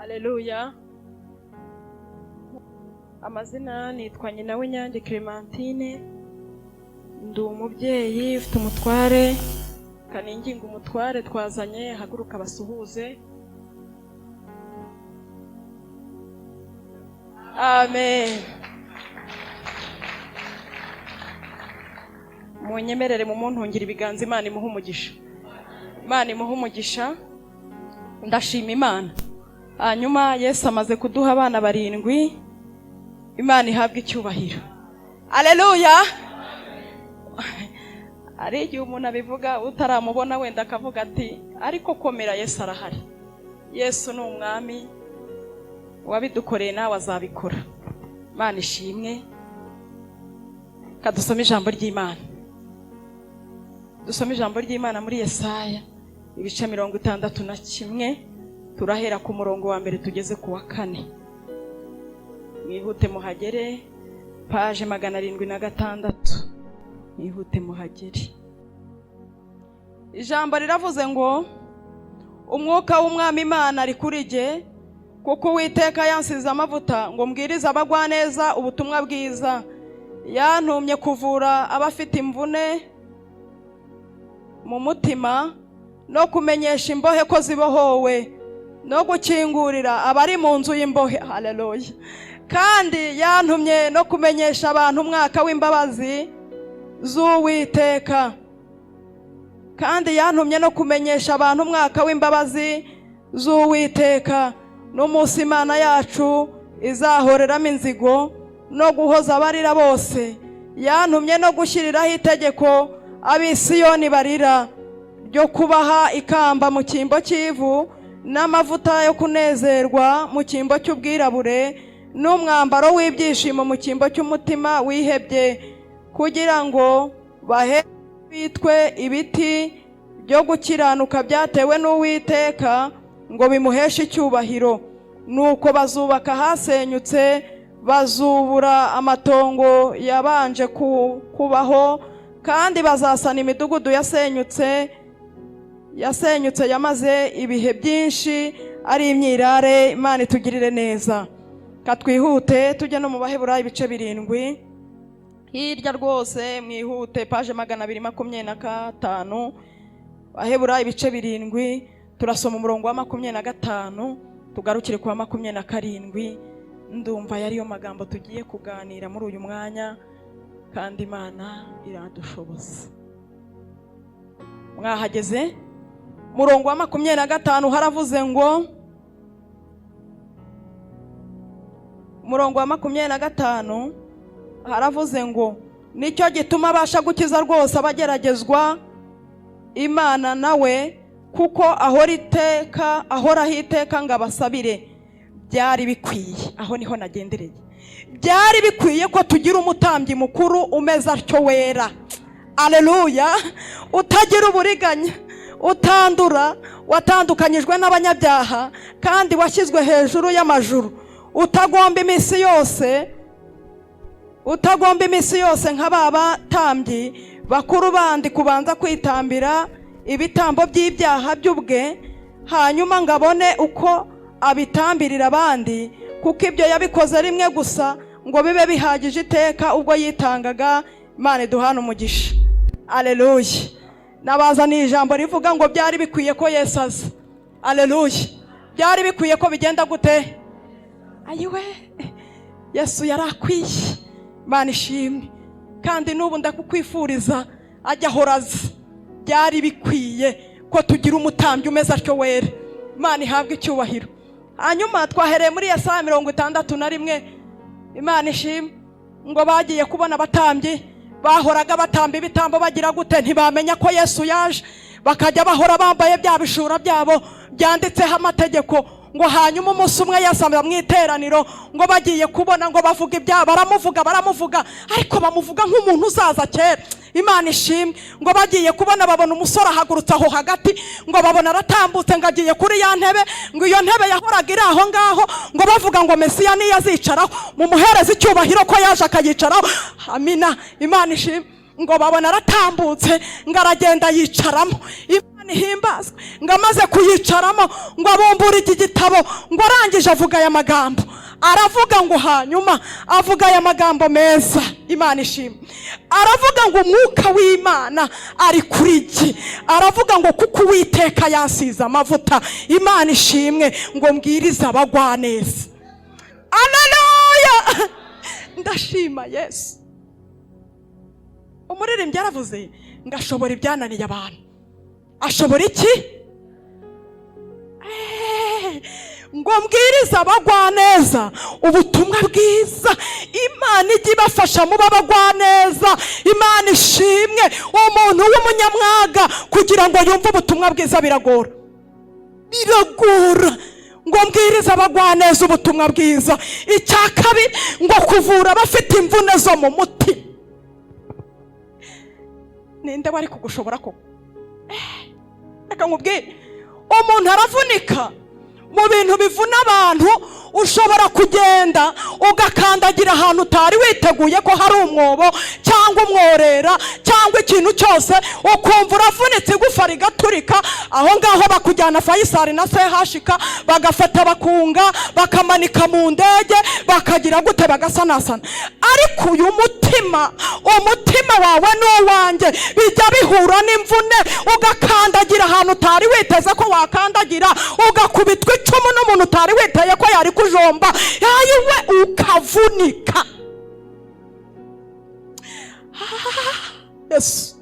Haleluya. Amazina nitwa nyina w'Inyange Clementine, ndi umubyeyi ufite umutware, kaninginga umutware twazanye, haguruka basuhuze. Amen. Munyemerere mumuntungire ibiganza, Imana imuhe umugisha. Imana imuhe umugisha. Ndashima Imana. Hanyuma Yesu amaze kuduha abana 7, Imana ihabwe icyubahiro. Haleluya. Ari igihe umuntu abivuga utaramubona wenda akavuga ati ariko komera, Yesu arahari. Yesu ni umwami, wabidukoreye nawe azabikora. Imana ishimwe. Kadusome ijambo ry'Imana. Dusome ijambo ry'Imana muri Yesaya ibice 61, turahera ku murongo wa 1 tugeze ku wa 4. Mwihute muhagere, page 706. Mwihute muhagere. Ijambo riravuze ngo umwuka w'Umwami Imana ari kuri jye, kuko Uwiteka yansize amavuta ngo mbwirize abagwaneza ubutumwa bwiza. Yantumye kuvura abafite imvune mu mutima, no kumenyesha imbohe ko zibohowe, no gukingurira abari mu nzu y'imbohe. Haleluya. Kandi yantumye no kumenyesha abantu umwaka w'imbabazi z'Uwiteka. Kandi yantumye no kumenyesha abantu umwaka w'imbabazi z'Uwiteka, n'umunsi Imana yacu izahoreramo inzigo, no guhoza abarira bose. Yantumye no gushyiriraho itegeko ab'Isiyoni barira, ryo kubaha ikamba mu cyimbo cy'ivu, n'amavuta yo kunezerwa mu cyimbo cy'ubwirabure, n'umwambaro w'ibyishimo mu cyimbo cy'umutima wihebye, kugira ngo bahe bitwe ibiti byo gukiranuka byatewe n'Uwiteka, ngo bimuheshe icyubahiro. Nuko bazubaka hasenyutse, bazubura amatongo yabanje kubaho, kandi bazasana imidugudu yasenyutse yamaze ibihe byinshi ari imyirare. Imana itugirire neza. Katwihute tujye no mu Baheburayo ibice 7 hirya rwose, mwihute, page 225. Baheburayo ibice 7, turasoma umurongo wa 25 tugarukire ku wa 27. Ndumva yariyo magambo tugiye kuganira muri uyu mwanya, kandi Imana iradushoboza. Mwahageze? Murongo wa 25 haravuze ngo, murongo wa 25 haravuze ngo nicyo gituma abasha gukiza rwose abageragezwa Imana nawe, kuko ahora iteka, ahoraho iteka ngo abasabire. Byari bikwiye, aho niho nagendereye. Byari bikwiye ko tugira umutambyi mukuru umeze atyo wera. Aleluya. Utagira uburiganya, utandura, watandukanyijwe n'abanyabyaha, kandi washyizwe hejuru y'amajuru, utagomba iminsi yose, utagomba iminsi yose nka ba batambyi bakuru bandi kubanza kwitambira ibitambo by'ibyaha by'ubwe, hanyuma ngo abone uko abitambirira abandi, kuko ibyo yabikoze rimwe gusa ngo bibe bihagije iteka ubwo yitangaga. Imana iduhane umugisha. Aleluya. Nabazaniye ijambo rivuga ngo byari bikwiye ko Yesu aza. Aleluya. Byari bikwiye ko bigenda gute? Ayiwe, Yesu yarakwiye. Imana ishimwe. Kandi n'ubu ndakukwifuriza ajya ahora aza. Byari bikwiye ko tugira umutambyi umeze atyo wera. Imana ihabwe icyubahiro. Hanyuma twahereye muri Yesaya 61. Imana ishimwe. Ngo bagiye kubona abatambyi bahoraga batamba ibitambo bagira gute, ntibamenya ko Yesu yaje, bakajya bahora bambaye bya bishura byabo byanditseho amategeko. Ngo hanyuma umunsi umwe Yesu aba mu iteraniro, ngo bagiye kubona ngo bavuga ibyabo, baramuvuga baramuvuga, ariko bamuvuga nk'umuntu uzaza kera. Imana ishimwe. Ngo bagiye kubona babona umusore ahagurutse aho hagati, ngo babona aratambutse, ngo agiye kuri ya ntebe, ngo iyo ntebe yahoraga iri aho ngaho, ngo bavuga ngo Mesiya niyo azicaraho, mumuhereze icyubahiro ko yaje akayicaraho. Amina. Imana ishimwe. Ngo babona aratambutse, ngo aragenda yicaramo. Imana Ihimbazwe. Ngo amaze kuyicaramo, ngo abumbure iki gitabo, ngo arangije avuga aya magambo. Aravuga ngo, hanyuma avuga aya magambo meza, Imana ishimwe. Aravuga ngo: "Umwuka w'Imana ari kuri jye." Aravuga ngo: "Kuko Uwiteka yansize amavuta," Imana ishimwe, "ngo mbwirize abagwaneza." Aleluya, ndashima Yesu. Umuririmbyi yaravuze ngo ashobora ibyananiye abantu. Ashobora iki? Ngo mbwirize abagwaneza ubutumwa bwiza. Imana ijya ibafasha muba abagwaneza. Imana ishimwe. Umuntu w'umunyamwaga, kugira ngo yumve ubutumwa bwiza biragora, biragora. Ngo mbwirize abagwaneza ubutumwa bwiza. Icya kabiri, ngo kuvura abafite imvune zo mu mutima. Ninde wari kugushobora koko? Reka nkubwire, umuntu aravunika mu bintu bivuna abantu. Ushobora kugenda ugakandagira ahantu utari witeguye ko hari umwobo cyangwa umworera cyangwa ikintu cyose, ukumva uravunitse, igufa rigaturika aho ngaho. Bakujyana Faisal na CHUK, bagafata bakunga, bakamanika mu ndege, bakagira gute, bagasanasana. Ariko uyu mutima, umutima wawe n'uwanjye bijya bihura n'imvune, ugakandagira ahantu utari witeze ko wakandagira, ugakubitwa icumu n'umuntu utari witeye ko yari kujomba, yayiwe, ukavunika. Yesu,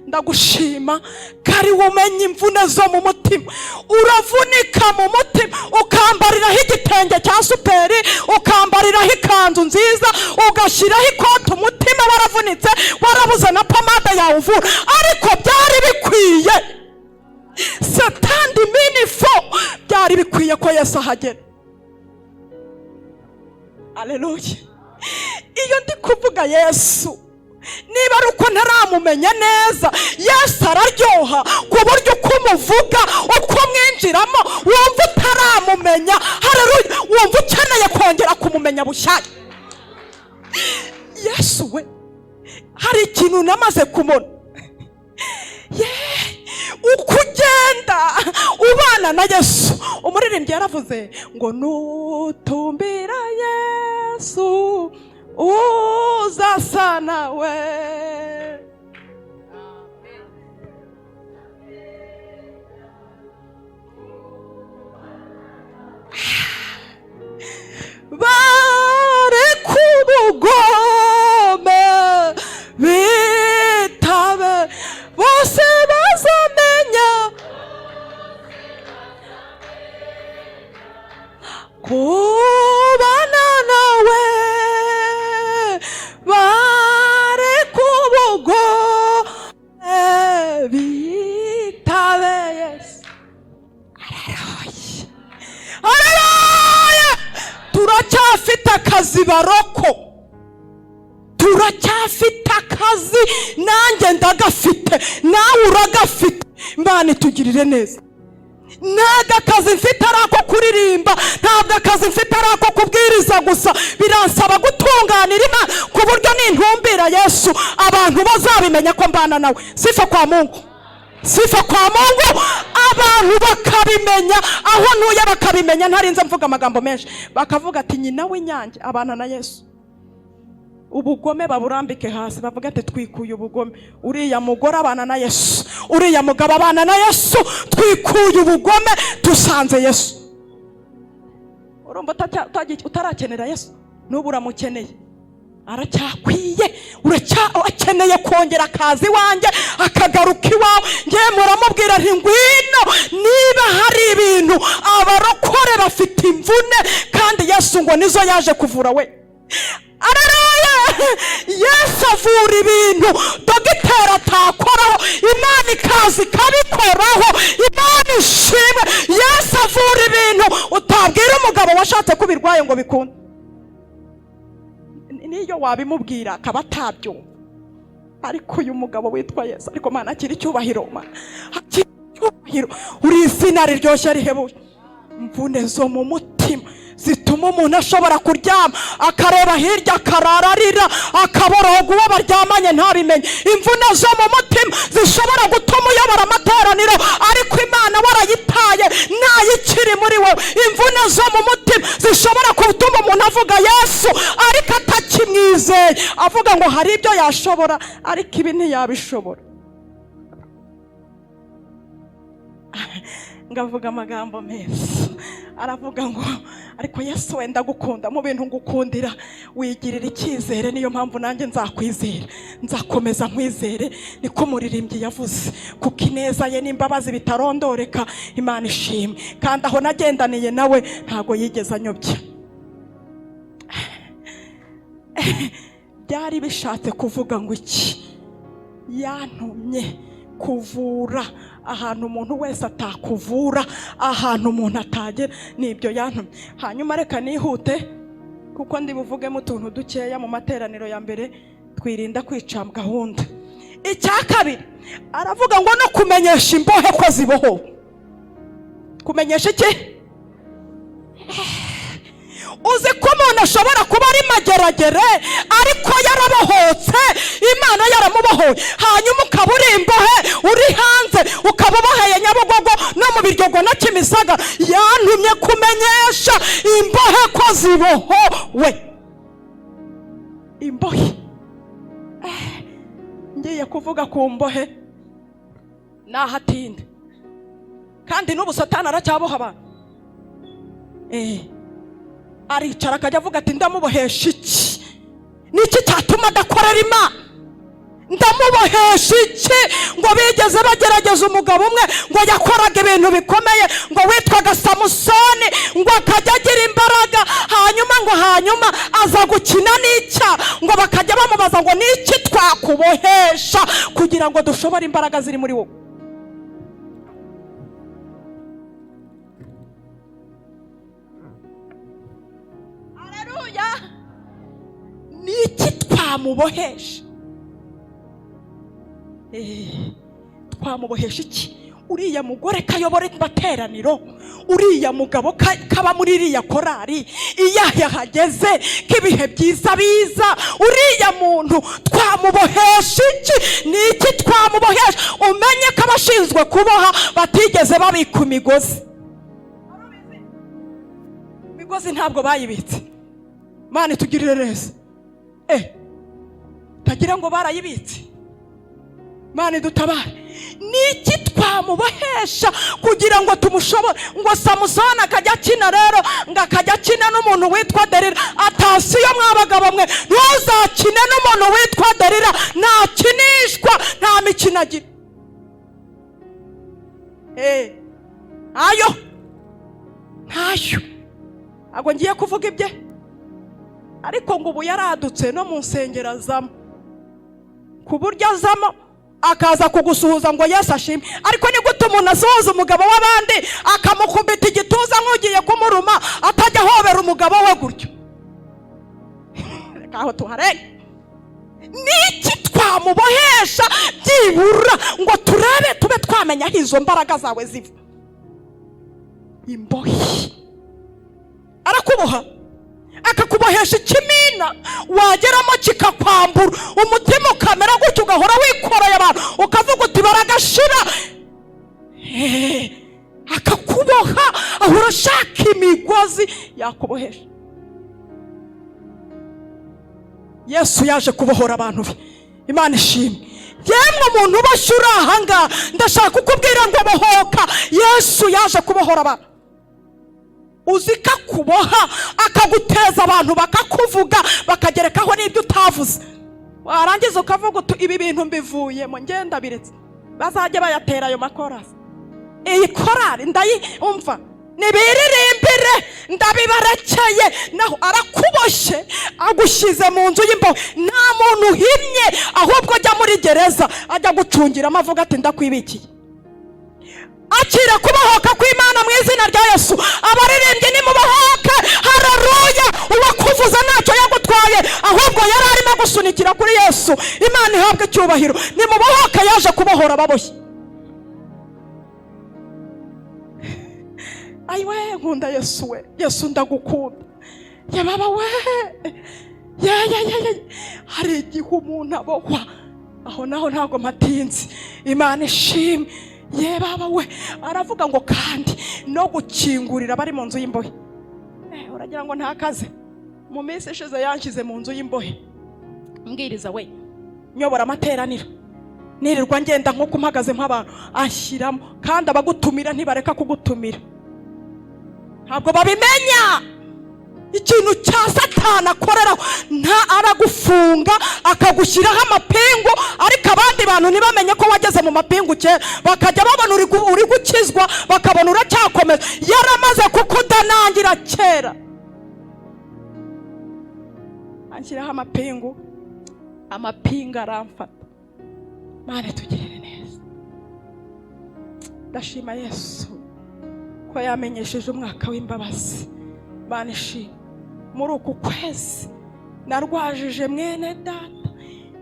ndagushima ko ari wowe umenya imvune zo mu mutima. Uravunika mu mutima, ukambariraho igitenge cya superi, ukambariraho ikanzu nziza, ugashyiraho ikoti, umutima waravunitse, warabuze na pomade yawuvura. Ariko byari bikwiye, satandi minifo, byari bikwiye ko Yesu ahagera. Aleluya. Iyo ndi kuvuga Yesu, niba ari uko ntaramumenya neza, Yesu araryoha ku buryo uko umuvuga, uko umwinjiramo, wumva utaramumenya. Haleluya, wumva ukeneye kongera kumumenya bushyashya. Yesu we, hari ikintu namaze kumona. Uko ugenda ubana na Yesu, umuririmbyi yaravuze ngo: "Nutumbira Yesu uzasa nawe." Bareka ubugome bitabe, bose bazamenya kubana nawe. Bareka ubugome bitabe Yesu. Haleluya, haleluya. Turacyafite akazi, baroko, turacyafite akazi. Nanjye ndagafite, nawe uragafite. Imana itugirire neza. Ntabwo akazi mfite ari ako kuririmba, ntabwo akazi mfite ari ako kubwiriza gusa. Biransaba gutunganira Imana ku buryo nintumbira Yesu abantu bazabimenya ko mbana nawe. Sifa kwa Mungu, sifa kwa Mungu. Abantu bakabimenya aho ntuye, bakabimenya ntarinze mvuga amagambo menshi, bakavuga ati: "Nyina w'inyange abana na Yesu." Ubugome baburambike hasi, bavuga ati: "Twikuye ubugome. Uriya mugore abana na Yesu, uriya mugabo abana na Yesu. Twikuye ubugome, dusanze Yesu." Urumva utarakenera Yesu? N'ubu uramukeneye, aracyakwiye, akeneye kongera akaza iwanjye, akagaruka iwawe. Ngewe muramubwira nti: "Ngwino." Niba hari ibintu abarokore bafite, imvune, kandi Yesu ngo nizo yaje kuvura we. Aleluya. Yesu avura ibintu dogiteri atakoraho, Imana ikaza ikabikoraho. Imana ishimwe. Yesu avura ibintu utabwira umugabo washatse ko ubirwaye ngo bikunde, niyo wabimubwira akaba atabyumva. Ariko uyu mugabo witwa Yesu, ariko Mana, akira icyubahiro. Mana, akira icyubahiro, uri izina riryoshye rihebuje. Imvune zo mu mutima Zituma umuntu ashobora kuryama akareba hirya, akarara arira, akaboroga, uwo baryamanye ntabimenye. Imvune zo mu mutima zishobora gutuma uyobora amateraniro ariko Imana warayitaye, ntayikiri muri wowe. Imvune zo mu mutima zishobora gutuma umuntu avuga Yesu ariko atakimwizeye, avuga ngo hari ibyo yashobora ariko ibi ntiyabishobora. Ngavuga amagambo meza, aravuga ngo ariko Yesu wenda gukunda, mu bintu ngukundira wigirira icyizere, niyo mpamvu nanjye nzakwizera, nzakomeza nkwizere. Niko umuririmbyi yavuze, kuko ineza ye n'imbabazi bitarondoreka. Imana ishimwe. Kandi aho nagendaniye nawe ntago yigeze anyobya. Byari bishatse kuvuga ngo iki? Yantumye kuvura ahantu umuntu wese atakuvura, ahantu umuntu atagera, nibyo yantumye. Hanyuma reka nihute kuko ndi buvugemo utuntu dukeya. Mu materaniro ya mbere twirinda kwica gahunda. Icya kabiri aravuga ngo no kumenyesha imbohe ko zibohowe. Kumenyesha iki? Uzi ko umuntu ashobora kuba ari mageragere ariko yarabohotse, Imana yaramubohoye, hanyuma ukaba uri imbohe uri hanze, ukaba uboheye Nyabugogo no mu Biryogo na Kimisaga. Yantumye kumenyesha imbohe ko zibohowe. Imbohe, ngiye kuvuga ku mbohe nahatinde, kandi n'ubu Satani aracyaboha abantu. Aricara akajya avuga ati ndamubohesha iki? Niki cyatuma adakorera Imana? Ndamubohesha iki? Ngo bigeze bagerageza umugabo umwe ngo yakoraga ibintu bikomeye, ngo witwaga Samusoni, ngo akajya agira imbaraga, hanyuma ngo hanyuma aza gukina n'icya, ngo bakajya bamubaza ngo niki twakubohesha kugira ngo dushobore imbaraga ziri muri wowe. Haleluya! Niki twamubohesha? Twamubohesha iki? Uriya mugore kayobora amateraniro, uriya mugabo kaba muri iriya korari, iyo yahageze k'ibihe byiza biza, uriya muntu twamubohesha iki? Ni iki twamubohesha? Umenye ko abashinzwe kuboha batigeze babika imigozi. Imigozi ntabwo bayibitse. Mana itugirire neza. Tagira ngo barayibitse. Mana idutabare. Niki twamubohesha kugira ngo tumushobore? Ngo Samusoni akajya akina rero, ngo akajya akina n'umuntu witwa Derira. Atasiyo mwabagabo mwe, ntuzakine n'umuntu witwa Derira, ntakinishwa, nta mikino agira. Ayo ntayo, ntabwo ngiye kuvuga ibye, ariko ngo ubu yaradutse no mu nsengero azamo, ku buryo azamo akaza kugusuhuza ngo Yesu ashimwe. Ariko ni gute umuntu asuhuza umugabo w'abandi akamukubita igituza nk'ugiye kumuruma, atajya ahobera umugabo we gutyo? Reka aho tuharenge. Niki twamubohesha byibura ngo turebe tube twamenya aho izo mbaraga zawe ziva? Imbohe arakuboha, akakubohesha ikimina wageramo kikakwambura umutima, ukamera gutyo, ugahora wikoreye abantu, ukavuga uti baragashira. Akakuboha, ahora ashaka imigozi yakubohesha. Yesu yaje kubohora abantu be. Imana ishimwe. Yemwe umuntu uboshye uri ahangaha, ndashaka kukubwira ngo bohoka. Yesu yaje kubohora abantu. Uzi ko akuboha akaguteza abantu bakakuvuga, bakagerekaho n'ibyo utavuze, warangiza ukavuga uti ibi bintu mbivuyemo, ngenda biretse, bazajya bayatera ayo makorasi. Iyi korari ndayumva, nibiririmbire, ndabibarekeye. Naho arakuboshye agushyize mu nzu y'imbohe, nta muntu uhimye, ahubwo ajya muri gereza ajya gucungiramo avuga ati ndakwibikiye. Akira kubohoka kw'Imana mu izina rya Yesu. Abaririmbyi nimubohoke, haleluya. Uwakuvuza ntacyo yagutwaye, ahubwo yari arimo gusunikira kuri Yesu. Imana ihabwe icyubahiro. Nimubohoke, yaje kubohora ababoshye. Ayiwe, nkunda Yesu we! Yesu, ndagukunda! Yababa we, ye ye ye ye! Hari igihe umuntu abohwa. Aho naho ntabwo mpatinze. Imana ishimwe! Ye baba we! Aravuga ngo kandi no gukingurira abari mu nzu y'imbohe. Uragira ngo ntakaze? Mu minsi ishize yanshyize mu nzu y'imbohe, mbwiriza we, nyobora amateraniro, nirirwa ngenda nk'uko mpagaze nk'abantu, ashyiramo. Kandi abagutumira ntibareka kugutumira, ntabwo babimenya. Ikintu cya Satani akoreraho, nta aragufunga akagushyiraho amapingu, ariko abandi bantu ntibamenye ko wageze mu mapingu kera, bakajya babona uri gukizwa, bakabona uracyakomeza, yaramaze kukudanangira kera. Anshyiraho amapingu, amapingu aramfata. Mana, tugirire neza! Ndashima Yesu ko yamenyesheje umwaka w'imbabazi. Mana ishimwe! Muri uku kwezi narwajije mwene data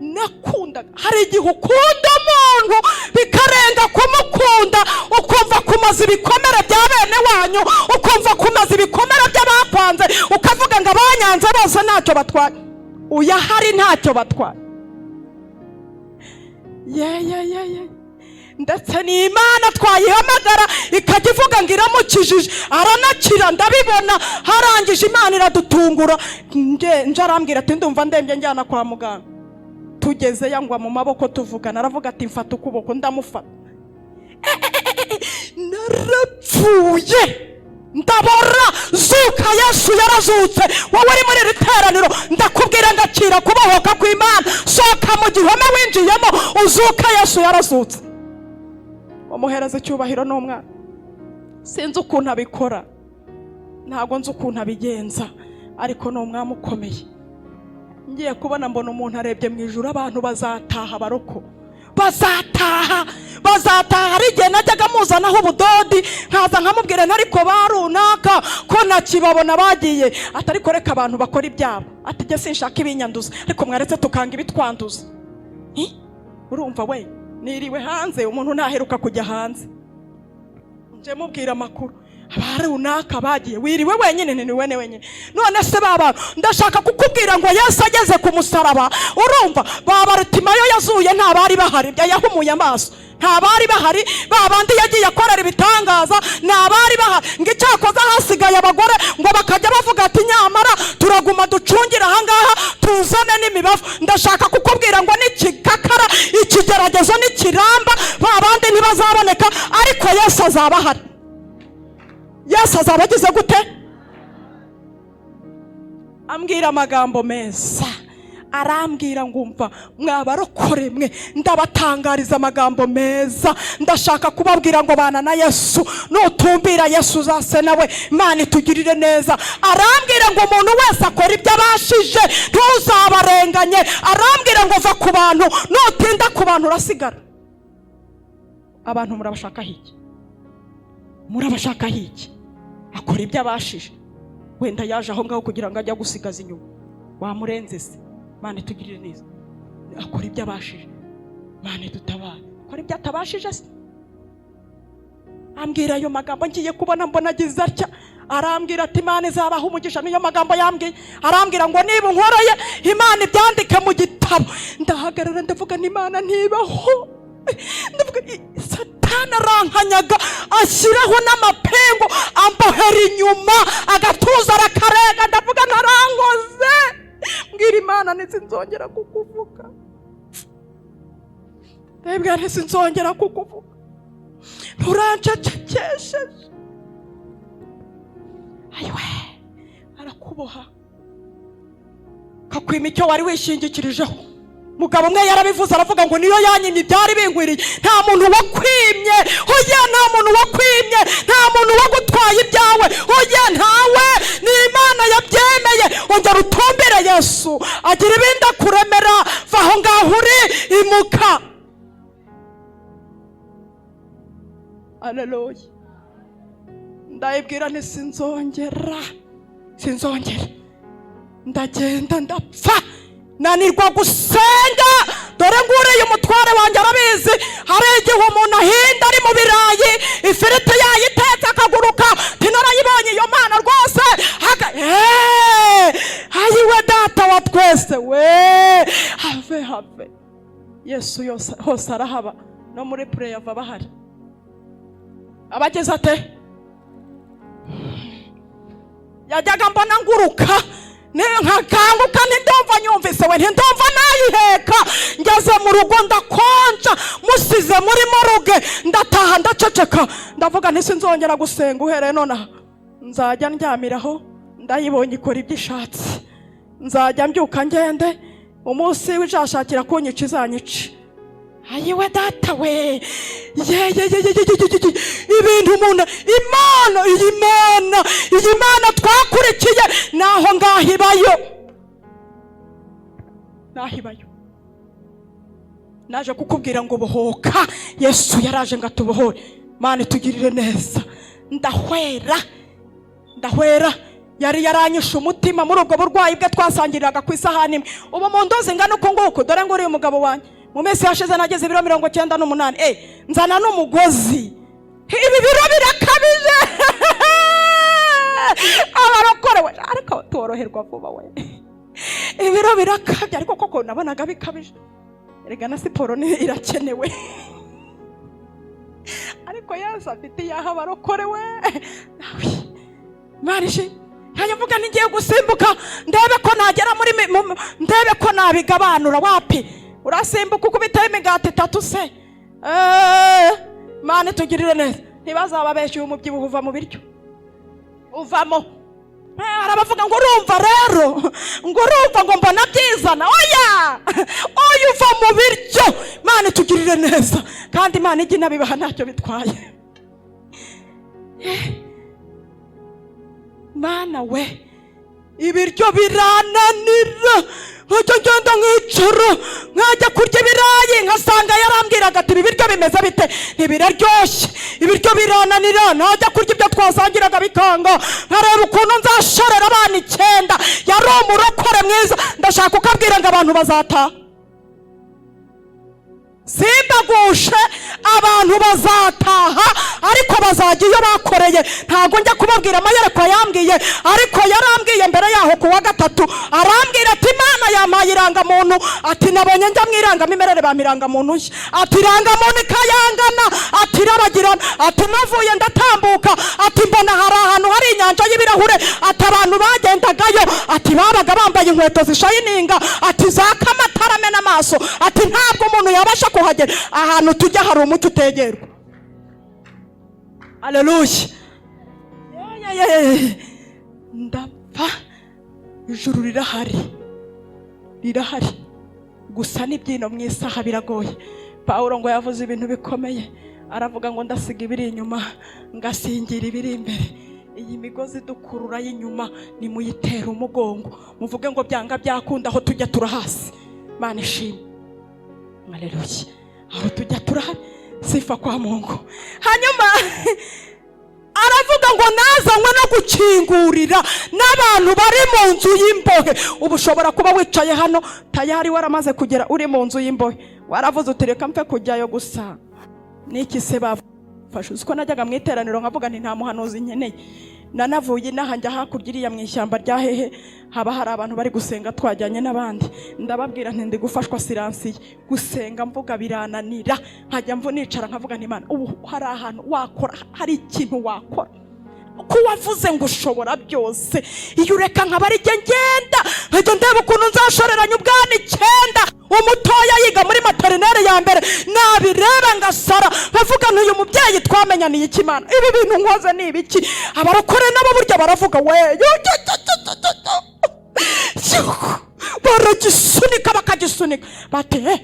nakundaga. Hari igihe ukunda umuntu bikarenga kumukunda, ukumva kumaza ibikomere bya bene wanyu, ukumva kumaza ibikomere by'abakwanze, ukavuga ngo abanyanze bose ntacyo batwaye. Uyahari, ntacyo batwaye. Ye ye ye ye! Ndetse ni Imana twayihamagara ikajya ivuga ngo iramukijije, aranakira, ndabibona. Harangije Imana iradutungura. Nge nje arambwira ati: "Ndumva ndembye, njyana kwa muganga." Tugeze yangwa mu maboko, tuvugana, aravuga ati: "Mfata ukuboko." Ndamufata. Narapfuye, ndabora, zuka! Yesu yarazutse! Wowe uri muri iri teraniro, ndakubwira, ndakira kubohoka kw'Imana. Sohoka mu gihome winjiyemo, uzuka! Yesu yarazutse! Umuhereza icyubahiro n'umwana. Sinzi ukuntu abikora, ntabwo nzi ukuntu abigenza, ariko ni umwami ukomeye. Ngiye kubona mbona umuntu arebye mu ijuru, abantu bazataha, baroko bazataha, bazataha. Hari igihe najyaga muzanaho ubudodi, nkaza nkamubwira, ariko ba runaka ko ntakibabona, bagiye? Ati: "Ariko reka abantu bakora ibyabo." Ati: "Jye sinshaka ibinyanduza, ariko mwaretse tukanga ibitwanduza." Hi? Urumva we, niriwe hanze, umuntu ntaheruka kujya hanze. Nje mubwira amakuru, aba runaka bagiye, wiriwe wenyine? Ni wenyine wenyine. None se ba bantu, ndashaka kukubwira ngo Yesu ageze ku musaraba, urumva, ba Barutimayo yazuye nta bari bahari, yahumuye amaso nta bari bahari, ba bandi yagiye akorera ibitangaza nta bari bahari. Ngo icyakoze hasigaye abagore, ngo bakajya bavuga ati: "Nyamara turaguma ducungire ahangaha, tuzane n'imibavu." Ndashaka kukubwira ngo n'ikikakara, ikigeragezo n'ikiramba, ba bandi ntibazaboneka, ariko Yesu azaba ahari. Yesu azaba agize gute? Ambwira amagambo meza, arambwira ngo: "Umva mwabarokore mwe, ndabatangariza amagambo meza. Ndashaka kubabwira ngo bana na Yesu, nutumbira Yesu uzase nawe." Imana itugirire neza! Arambwira ngo umuntu wese akora ibyo abashije, ntuzabarenganye. Arambwira ngo va ku bantu, nutinda ku bantu urasigara. Abantu murabashakaho iki? Murabashakaho iki? Akora ibyo abashije. Wenda yaje aho ngaho kugira ngo ajye agusigaza inyuma, wamurenze se? Mana, itugirire neza! Akora ibyo abashije. Mana, dutabare! Akora ibyo atabashije se? Ambwira ayo magambo, ngiye kubona mbona agize atya, arambwira ati: "Imana izabaha umugisha." Niyo magambo yambwiye. Arambwira ngo niba unkoreye, Imana ibyandike mu gitabo. Ndahagarara, ndavuga n'Imana ntibaho. Ndavuga Satani arankanyaga, ashyiraho n'amapingu, ambohera inyuma, agatuza arakarenga. Ndavuga ntarankoze, mbwira Imana ntisinzongera kukuvuga. Ndabwira ntisinzongera kukuvuga, nturancecekesheje. Ayiwe, arakuboha, kakwima icyo wari wishingikirijeho. Mugabo umwe yarabivuze, aravuga ngo niyo yanyimye ibyari binkwiriye. Nta muntu wakwimye, oya, nta muntu wakwimye, nta muntu wagutwaye ibyawe, oya, ntawe, ni Imana yabyemeye. Ongera utumbire Yesu, agira ibindi akuremera. Va aho ngaho uri, imuka! Aleluya! Ndayibwira nti sinzongera, sinzongera. Ndagenda, ndapfa, nanirwa gusenga. Dore nguriye umutware wanjye arabizi. Hari igihe umuntu ahinda ari mu birayi, ifiriti yayitetse, akaguruka. Umve, Yesu yose hose arahaba, no muri préavis bahari. Abageze ate? Yajyaga mbona nguruka nkakanguka, ntindumva nyumvise we, ntindumva nayiheka. Ngeze mu rugo ndakonja, musize muri morgue, ndataha ndaceceka, ndavuga nti: "Sinzongera gusenga uhereye nonaha, nzajya ndyamiraho, ndayibonye ikora ibyo ishatse, nzajya mbyuka ngende, umunsi w'izashakira kunyica izanyice." Ayiwe data we, ye ye ye ye ye ye ye! Ibintu umuntu, Imana, iyi Mana, iyi Mana twakurikiye, naho ngaho ibayo, naho ibayo. Naje kukubwira ngo bohoka. Yesu yaraje ngo atubohore. Mana itugirire neza. Ndahwera, ndahwera. Yari yaranyishe umutima muri ubwo burwayi bwe, twasangiriraga ku isahani imwe. Ubu mu ndozi ingana uku nguku, dore ngo uriya mugabo wanjye, mu minsi yashize nageze ibiro 98, nzana n'umugozi. Ibi biro birakabije, abarokore we, ariko toroherwa vuba we. Ibiro birakabye, ariko koko nabonaga bikabije. Erega na siporo ni irakenewe, ariko Yesu afite iyaha abarokore we. Marije nkajya mvuga ngiye gusimbuka ndebe ko nagera muri ndebe ko nabigabanura. Wapi, urasimbuka ukubitaho imigati itatu se? Mana itugirire neza. Ntibazababeshye, umubyibuho uva mu biryo, uvamo. Hari abavuga ngo urumva rero, ngo urumva ngo mbona byizana. Oya oya, uva mu biryo. Mana itugirire neza, kandi Imana ijya inabibaha, ntacyo bitwaye. Mana we, ibiryo birananira, nkajya ngenda nkicara, nkajya kurya ibirayi nkasanga yarambwiraga ati: "Ibi biryo bimeze bite?" Ntibiraryoshye. Ibiryo birananira, najya kurya ibyo twasangiraga bikanga, nkareba ukuntu nzashorera abana icyenda. Yari umurokore mwiza. Ndashaka kukabwira ngo abantu bazataha, simbagushe, abantu bazataha, ariko bazajya iyo bakoreye. Ntabwo njya kubabwira amayerekwa yambwiye, ariko yarambwiye mbere yaho ku wa gatatu, arambwira ati: "Imana yampaye irangamuntu." Ati: "Nabonye njya mu irangamimerere, bampa irangamuntu nshya." Ati: "Irangamuntu ikayangana." Ati: "Irabagirana." Ati: "Navuye ndatambuka." Ati: "Mbona hari ahantu hari inyanja y'ibirahure." Ati: "Abantu bagendagayo," ati, "babaga bambaye inkweto zishayininga." Ati: "Zaka amatara amena amaso." Ati: "Ntabwo umuntu yabasha kuhagera. Ahantu tujya hari umucyo utegerwa." Aleluya! Ndapfa. Ijuru rirahari, rirahari, gusa n'ibyino mu isaha biragoye. Pawulo ngo yavuze ibintu bikomeye, aravuga ngo: "Ndasiga ibiri inyuma, ngasingira ibiri imbere." Iyi migozi dukurura y'inyuma, nimuyitera umugongo, muvuge ngo: "Byanga byakunda, aho tujya turahasi." Mana ishimwe, aleluya! Aho tujya turahari. Sifa kwa Mungu. Hanyuma aravuga ngo: "Nazanywe no gukingurira n'abantu bari mu nzu y'imbohe." Ubu ushobora kuba wicaye hano tayari waramaze kugera uri mu nzu y'imbohe, waravuze uti: "Reka mfe kujyayo gusa." Niki se bafashe? Uzi ko najyaga mu iteraniro nkavuga nti: "Nta muhanuzi nkeneye." Nanavuye inaha njya hakurya iriya mu ishyamba rya hehe, haba hari abantu bari gusenga, twajyanye n'abandi, ndababwira nti: "Ndi gufashwa siransiye, gusenga mvuga birananira." Nkajya mvu nicara nkavuga nti: "Imana, ubu hari ahantu wakora, hari ikintu wakora, ko wavuze ngo ushobora byose? Iyo ureka nkaba ari jye ngenda, nkajya ndeba ukuntu nzashoreranya ubwana icyenda, umutoya yiga muri maternelle ya mbere, nabireba ngasara, nkavuga nti: 'Uyu mubyeyi twamenyaniye iki? Imana, ibi bintu nkoze ni ibiki?'" Abarokore nabo burya baravuga we, baragisunika, bakagisunika bati: "Eh,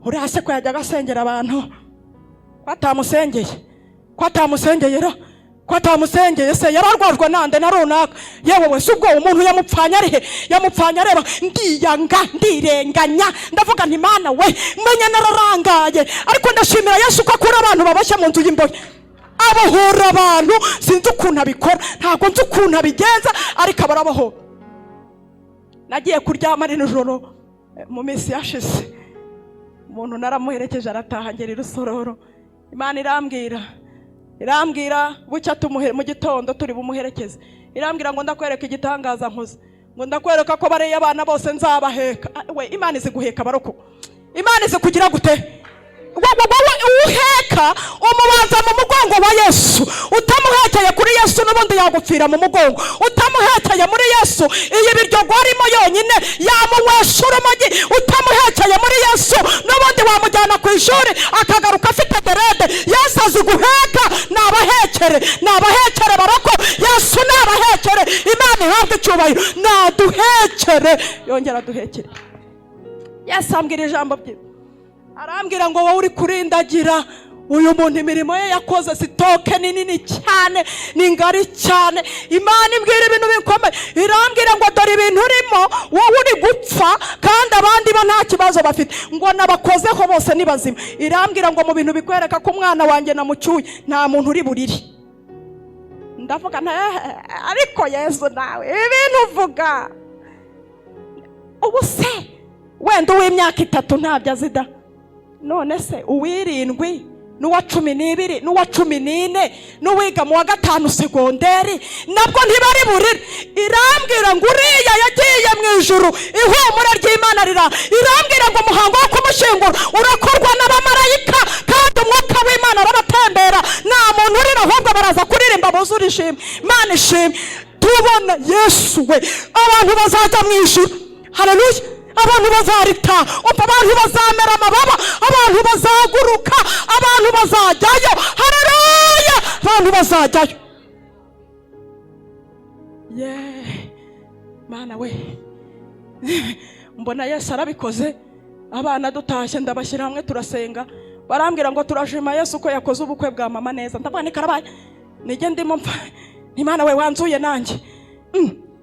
uriya se ko yajyaga asengera abantu, ko atamusengeye, ko atamusengeye ra, ko atamusengeye se, yararwajwe nande na runaka? Yewe we, si ubwo umuntu yamupfanye ari he? Yamupfanye areba." Ndiyanga, ndirenganya, ndavuga nti: "Mana we, menye nararangaye." Ariko ndashimira Yesu ko akura abantu baboshye mu nzu y'imbohe, abohora abantu. Sinzi ukuntu abikora, ntabwo nzi ukuntu abigenza, ariko abarabohora. Nagiye kuryama ari nijoro, mu minsi yashize, umuntu naramuherekeje arataha, ngera i Rusororo. Imana irambwira, irambwira bucya tumuhe mu gitondo turi bumuherekeze, irambwira ngo: "Ndakwereka igitangaza nkoze," ngo: "Ndakwereka ko bariya abana bose nzabaheka." Ah, we, Imana izi guheka abaroko. Imana izi kugira gute? Wowe uheka umubanza mu mugongo wa Yesu. Utamuhekeye kuri Yesu, n'ubundi yagupfira mu mugongo. Utamuhekeye muri Yesu, iyi biryogo arimo yonyine yamunywesha urumogi. Utamuhekeye muri Yesu, n'ubundi wamujyana ku ishuri akagaruka afite dread. Yesu azi guheka. Ni abahekere, ni abahekere baroko. Yesu ni abahekere. Imana ihabwe icyubahiro. Naduhekere, yongera aduhekere. Yesu ambwira ijambo rye, arambwira ngo: "Wowe uri kurindagira uyu muntu, imirimo ye yakoze, stock ni nini cyane, ni ngari cyane." Imana imbwira ibintu bikomeye, irambwira ngo: "Dore ibintu urimo, wowe uri gupfa kandi abandi bo nta kibazo bafite." Ngo nabakozeho bose ni bazima. Irambwira ngo: "Mu bintu bikwereka ko umwana wanjye namucyuye, nta muntu uri burire." Ndavuga nta ariko Yesu, nawe ibi bintu uvuga, ubu se wenda uw'imyaka 3 ntabyo azi da? None se uw'irindwi n'uwa 12 n'uwa 14 n'uwiga mu wa gatanu segonderi nabwo ntibari burire? Irambwira ngo uriya yagiye mu ijuru, ihumure ry'Imana rira. Irambwira ngo umuhango wo kumushyingura urakorwa n'abamarayika, kandi umwuka w'Imana arabatembera. Nta muntu urira, ahubwo baraza kuririmba buzure ishimwe. Imana ishimwe. Tubona Yesu we, abantu bazajya mu ijuru. Haleluya! Abantu bazaritaha. Umva, abantu bazamera amababa, abantu bazaguruka, abantu bazajyayo. Haleluya! Abantu bazajyayo. Ye Mana we, mbona Yesu arabikoze. Abana dutashye, ndabashyira hamwe, turasenga. Barambwira ngo: "Turashima Yesu ko yakoze ubukwe bwa mama neza." Ndavuga ni karabaye, nijye ndimo mpfa. Imana we, wanzuye nanjye.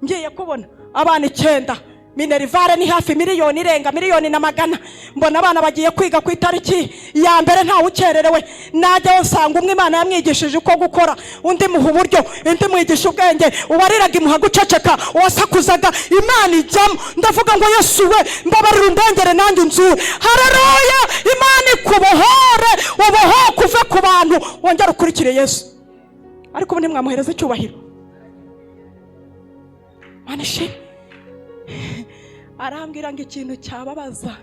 Ngiye kubona abana icyenda, minerval ni hafi miliyoni irenga miliyoni na magana. Mbona abana bagiye kwiga ku itariki ya mbere, ntawe ukererewe. Najyayo nsanga umwe Imana yamwigishije uko gukora, undi muha uburyo, undi mwigisha ubwenge, uwariraga imuha guceceka, uwasakuzaga Imana ijyamo. Ndavuga ngo: "Yesu we, mbabarira, undengere nanjye unzure." Haleluya! Imana ikubohore, ubohoke uve ku bantu, wongere ukurikire Yesu. Ariko ubu ntimwamuhereza icyubahiro? Mana ishimwe. Arambwira ngo ikintu cyababaza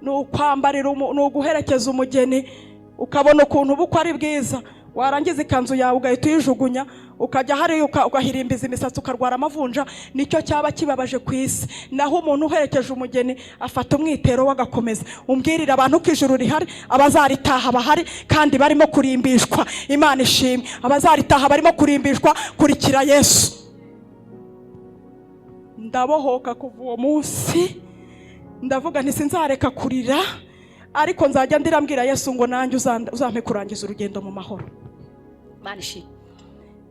ni ukwambarira ni uguherekeza umugeni, ukabona ukuntu ubukwe ari bwiza, warangiza ikanzu yawe ugahita uyijugunya, ukajya hariya ugahirimbiza imisatsi, ukarwara amavunja. Nicyo cyaba kibabaje ku isi. Naho umuntu uherekeje umugeni afata umwitero we agakomeza. Umbwirira abantu ko ijuru rihari, abazaritaha bahari kandi barimo kurimbishwa. Imana ishimwe. Abazaritaha barimo kurimbishwa. Kurikira Yesu. Ndabohoka kuva uwo munsi. Ndavuga nti: "Sinzareka kurira, ariko nzajya ndirambwira Yesu ngo nanjye uzampe kurangiza urugendo mu mahoro." Imana ishimwe.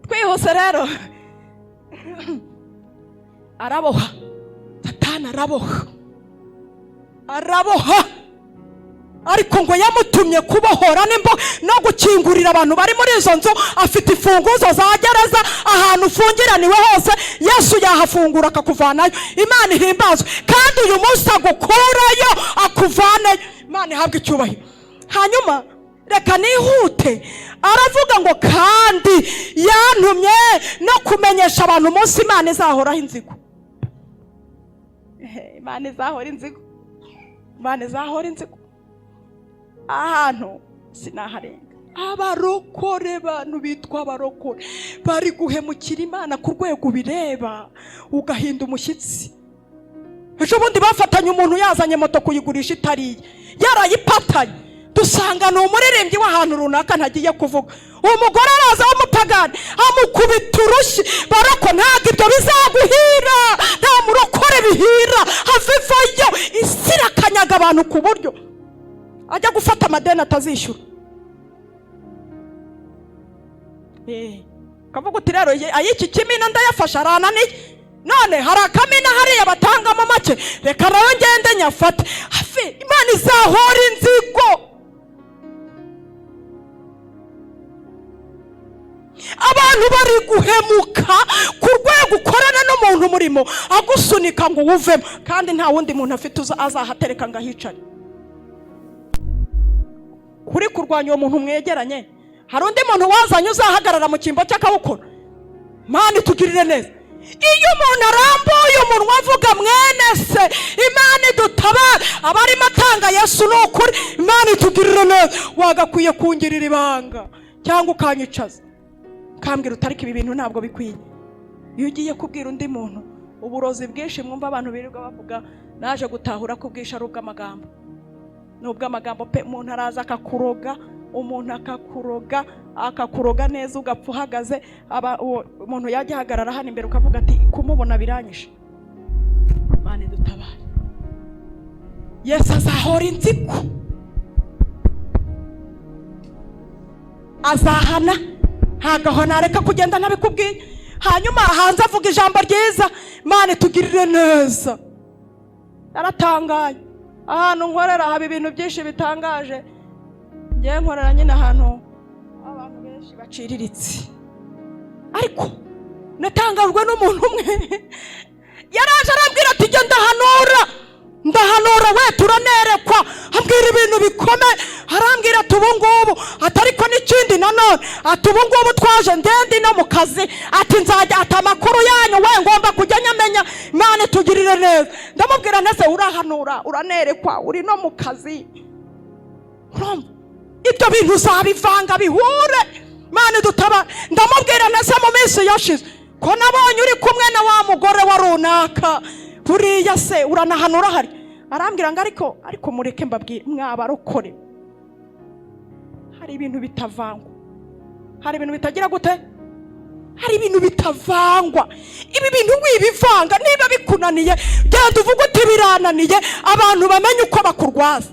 Twihuse rero, araboha. Satani araboha, araboha, ariko ngo yamutumye kubohora nimbo no gukingurira abantu bari muri izo nzu. Afite imfunguzo za gereza. Ahantu ufungiraniwe hose, Yesu yahafungura akakuvanayo. Imana ihimbazwe. Kandi uyu munsi agukurayo, akuvaneyo. Imana ihabwe icyubahiro. Hanyuma reka nihute. Aravuga ngo: "Kandi yantumye no kumenyesha abantu umunsi Imana izahoraho inzigo." Imana izahora inzigo, Imana izahora inzigo. Ahantu sinaharenga. Abarokore, bantu bitwa abarokore, bari guhemukira Imana ku rwego ubireba ugahinda umushyitsi. Ejo bundi bafatanye umuntu yazanye moto kuyigurisha itariye, yarayipatanye. Dusanga ni umuririmbyi w'ahantu runaka ntagiye kuvuga. Umugore araza w'umupagani amukubita urushyi. Baroko, ntabwo ibyo bizaguhira. Nta murokore bihira. Have, ivayo. Isi irakanyaga abantu ku buryo ajya gufata amadeni atazishyura. Kavuga uti: "Rero ay'iki kimina ndayafashe, arananiye. None hari akamina hariya batangamo make, reka nayo ngende nyafate." Hafi, Imana izahora inzigo. Abantu bari guhemuka ku rwego ukorana n'umuntu umurimo agusunika ngo uwuvemo, kandi nta wundi muntu afite azahatereka ngo ahicare. Kuri kurwanya uwo muntu mwegeranye, hari undi muntu wazanye uzahagarara mu cyimbo cy'akawukora. Mana itugirire neza. Iyo umuntu arambuye umunwa avuga mwene se, Imana idutabara, aba arimo atanga Yesu. Ni ukuri, Imana itugirire neza. Wagakwiye kungirira ibanga cyangwa ukanyicaza ukambwira utariko ibi bintu ntabwo bikwiye. Iyo ugiye kubwira undi muntu, uburozi bwinshi mwumva abantu birirwa bavuga, naje gutahura ko ubwinshi ari ubw'amagambo, ni ubw'amagambo pe. Umuntu araza akakuroga, umuntu akakuroga, akakuroga neza, ugapfa uhagaze. Aba uwo umuntu yajya ahagarara hano imbere, ukavuga ati kumubona biranyishe. Imana idutabare. Yesu azahora inzigo, azahana, ntabwo nareka kugenda ntabikubwiye. Hanyuma hanze avuga ijambo ryiza. Imana itugirire neza. Naratangaye, ahantu nkorera haba ibintu byinshi bitangaje. Ngewe nkorera nyine ahantu abantu benshi baciriritse, ariko natangajwe n'umuntu umwe yaraje arambwira ati jya ndahanura, ndahanura we, turanerekwa. Ambwira ibintu bikomeye, arambwira ati ubu ngubu, ati ariko n'ikindi nanone, ati ubu ngubu twaje ndende no mu kazi, ati nzajya, ati amakuru yanyu we ngomba kujya nyamenya. Imana itugirire neza. Ndamubwira nese urahanura, uranerekwa, uri no mu kazi, urumva ibyo bintu uzabivanga bihure? Imana idutabara. Ndamubwira nese mu minsi yashize ko nabonye uri kumwe na wa mugore wa runaka, buriya se uranahanura hari? Arambwira ngo ariko mureke mbabwire, mwabarokore, hari ibintu bitavangwa, hari ibintu bitagira gute, hari ibintu bitavangwa. Ibi bintu wibivanga. Niba bikunaniye, genda uvuge uti birananiye, abantu bamenye uko bakurwaza.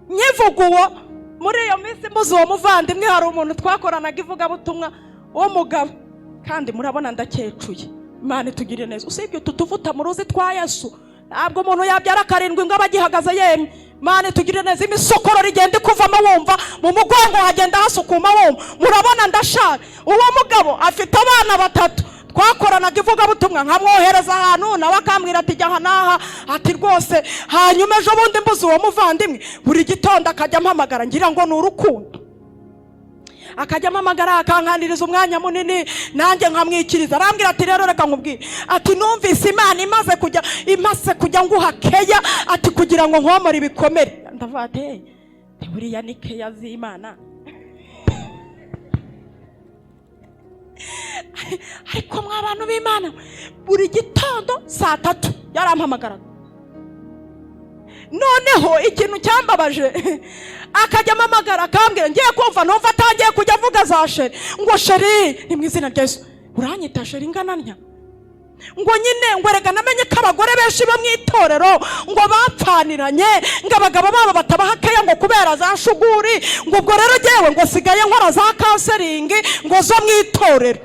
Nkivuga uwo, muri iyo minsi mbuze uwo muvandimwe, hari umuntu twakoranaga ivugabutumwa w'umugabo, kandi murabona ndakecuye. Imana itugirire neza. Usibye utu tuvuta muruzi twa Yesu, ntabwo umuntu yabyara karindwi ngo abe agihagaze yemye. Imana itugirire neza. Imisokororo igenda ikuvamo wumva mu mugongo hagenda hasukuma wumva. Murabona ndashaje. Uwo mugabo afite abana batatu. Twakoranaga ivugabutumwa, nkamwohereza ahantu, nawe akambwira ati jya aha n'aha, ati rwose. Hanyuma ejo bundi mbuze uwo muvandimwe, buri gitondo akajya ampamagara, ngira ngo ni urukundo, akajya ampamagara akanganiriza umwanya munini, nanjye nkamwikiriza. Arambwira ati rero reka nkubwire, ati numvise Imana imaze kujya nguha keya, ati kugira ngo nkomore ibikomere. Ndavuga ati "Hey, buriya ni keya z'Imana." Ariko mwa bantu b'Imana, buri gitondo saa 3 yarampamagaraga. Noneho ikintu cyambabaje, akajya ampamagara akambwira, ngiye kumva numva atangiye kujya avuga za chéri, ngo chéri, ni mu izina rya Yesu, uranyita chéri ingana ntya? Ngo nyine ngo erega namenye ko abagore benshi bo mu itorero ngo bapfaniranye, ngo abagabo babo batabaha keya, ngo kubera za shuguri, ngo ubwo rero ngewe ngo sigaye nkora za counseling ngo zo mu itorero.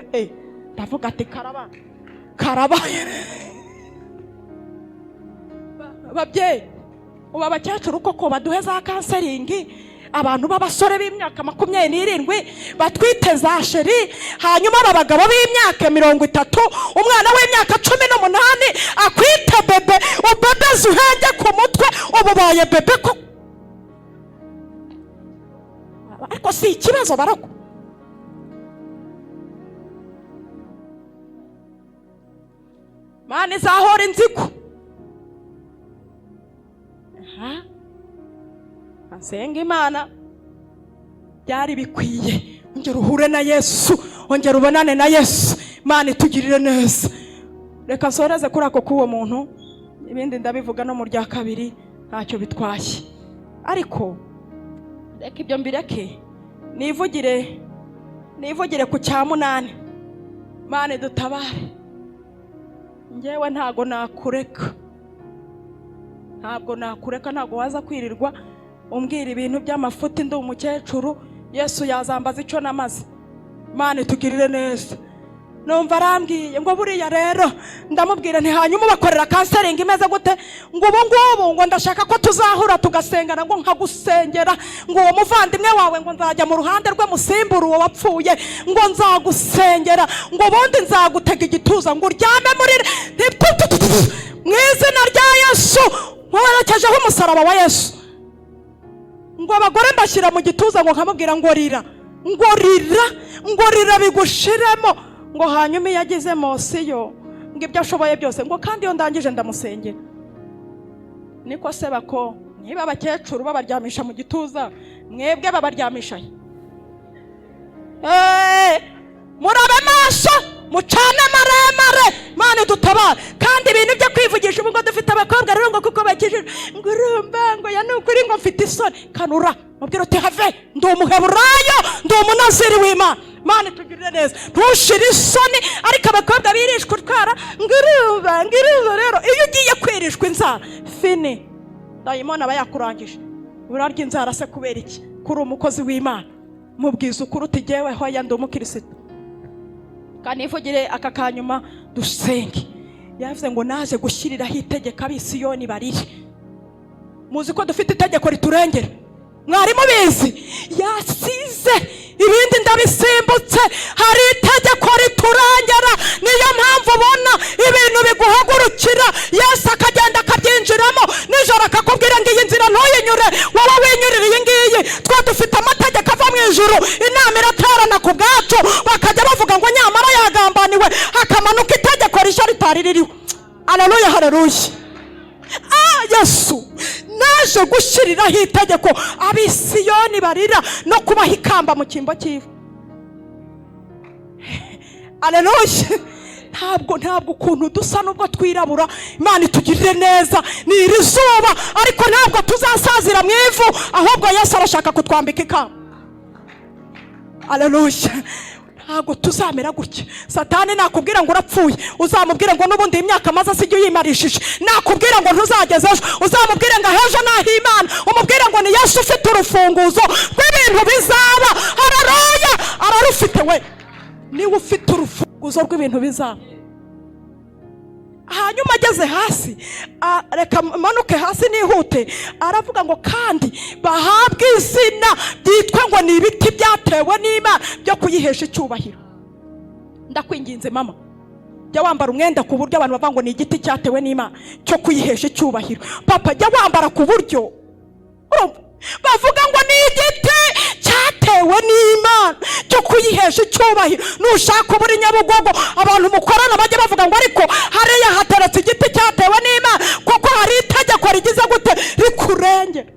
Ndavuga ati karaba karabaye. Babyeyi, ubu abakecuru koko baduhe za counseling, abantu b'abasore b'imyaka 27 batwite za chéri, hanyuma aba bagabo b'imyaka 30, umwana w'imyaka 18 akwite bébé, ubebeze uhenge ku mutwe, ubu ubaye bébé ko? Ariko si ikibazo baroko. Mana izahora inzigo. Aha nsenga Imana, byari bikwiye. Ongera uhure na Yesu, ongera ubonane na Yesu. Imana itugirire neza. Reka nsoreze kuri ako k'uwo muntu, ibindi ndabivuga no mu rya kabiri, ntacyo bitwaye. Ariko reka ibyo mbireke, nivugire ku cya munani. Imana idutabare. Njyewe ntago nakureka, ntabwo nakureka, ntabwo waza kwirirwa umbwira ibintu by'amafuti. Ndi umukecuru, Yesu yazambaza icyo namaze. Imana itugirire neza. Numva arambwiye ngo buriya rero, ndamubwira nti hanyuma ubakorera counseling imeze gute? Ngo ubu ngubu ngo ndashaka ko tuzahura tugasengana, ngo nkagusengera, ngo uwo muvandimwe wawe ngo nzajya mu ruhande rwe musimbura uwo wapfuye, ngo nzagusengera, ngo ubundi nzagutega igituza ngo uryame muri mu izina rya Yesu, nkuwerekejeho umusaraba wa Yesu. Ngo abagore mbashyira mu gituza, ngo nkamubwira ngo rira, ngo rira, ngo rira bigushiremo. Ngo hanyuma iyo agize émotion, ngo ibyo ashoboye byose, ngo kandi iyo ndangije ndamusengera. Niko se bako, niba abakecuru babaryamisha mu gituza, mwebwe babaryamisha he? Murabe maso, mucane maremare, Mana dutabara. Kandi ibintu byo kwivugisha ubu ngo dufite abakobwa rero, ngo kuko bakijije, ngo urumva ngo ya ni ukuri, ngo mfite isoni. Kanura, mubwira uti have, ndi Umuheburayo, ndi Umunaziri w'Imana. Mana itugirire neza. Ntushire isoni. Ariko abakobwa birishwa utwara, ngo urumva, ngo urumva rero, iyo ugiye kwirishwa inzara, fini, dayimoni aba yakurangije. Urarya inzara se kubera iki? Kuri umukozi w'Imana, mubwiza ukuri uti jyewe hoya, ndi umukirisitu. Kanivugire aka kanyuma dusenge. Yavuze ngo naje gushyiriraho itegeko ab'Isiyoni barire. Muzi ko dufite itegeko riturengera? Mwari mubizi? Yasize ibindi, ndabisimbutse. Hari itegeko riturengera. Niyo mpamvu ubona ibintu biguhagurukira, Yesu akagenda akabyinjiramo nijoro, akakubwira ngo iyi nzira ntuyinyure, wowe winyurire iyi ngiyi. Twe dufite amategeko ava mu ijuru. Inama iraterana ku bwacu, bakajya bavuga ngo nyamara yagambaniwe, hakamanuka itegeko rishya ritari ririho. Haleluya, haleluya! Ah, Yesu, naje gushyiriraho itegeko ab'Isiyoni barira no kubaha ikamba mu cyimbo cy'ivu. Aleluya! Ntabwo ukuntu dusa, nubwo twirabura, Imana itugirire neza, ni iri zuba, ariko ntabwo tuzasazira mu ivu, ahubwo Yesu arashaka kutwambika ikamba. Aleluya! Ntabwo tuzamera gutya. Satani nakubwira ngo urapfuye, uzamubwire ngo n'ubundi iyi myaka maze asijya uyimarishije. Nakubwira ngo ntuzageze ejo, uzamubwire ngo ahejo naho Imana. Umubwire ngo ni Yesu ufite urufunguzo rw'ibintu bizaba. Haleluya! Ararufite we, niwe ufite urufunguzo rw'ibintu bizaba. Hanyuma ageze hasi, reka manuke hasi nihute. Aravuga ngo kandi bahabwe izina byitwa ngo ni ibiti byatewe n'Imana byo kuyihesha icyubahiro. Ndakwinginze mama, jya wambara umwenda ku buryo abantu bavuga ngo ni igiti cyatewe n'Imana cyo kuyihesha icyubahiro. Papa, jya wambara ku buryo urumva bavuga ngo ni igiti cyatewe n'Imana cyo kuyihesha icyubahiro. Nushaka ubura Nyabugogo, abantu mukorana bajya bavuga ngo ariko hariya hateretse igiti cyatewe n'Imana, kuko hari itegeko rigize gute? Rikurengera.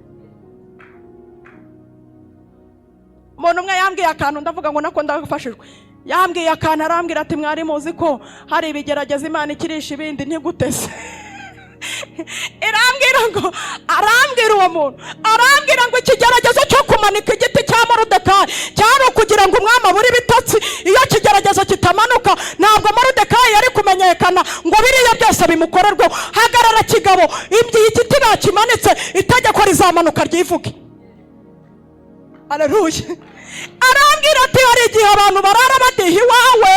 Umuntu umwe yambwiye akantu, ndavuga ngo nako ndafashijwe. Yambwiye akantu, arambwira ati mwari muzi ko hari ibigerageza Imana ikirisha ibindi? Ntigutese. Irambwira ngo, arambwira, uwo muntu arambwira ngo ikigeragezo cyo kumanika igiti cya Moridekayi cyari ukugira ngo umwami abure ibitotsi. Iyo kigeragezo kitamanuka, ntabwo Moridekayi yari kumenyekana ngo biriya byose bimukorerweho. Hagarara kigabo, igihe igiti bakimanitse, itegeko rizamanuka ryivuge. Aleluya! Arambwira ati hari igihe abantu barara badiha iwawe,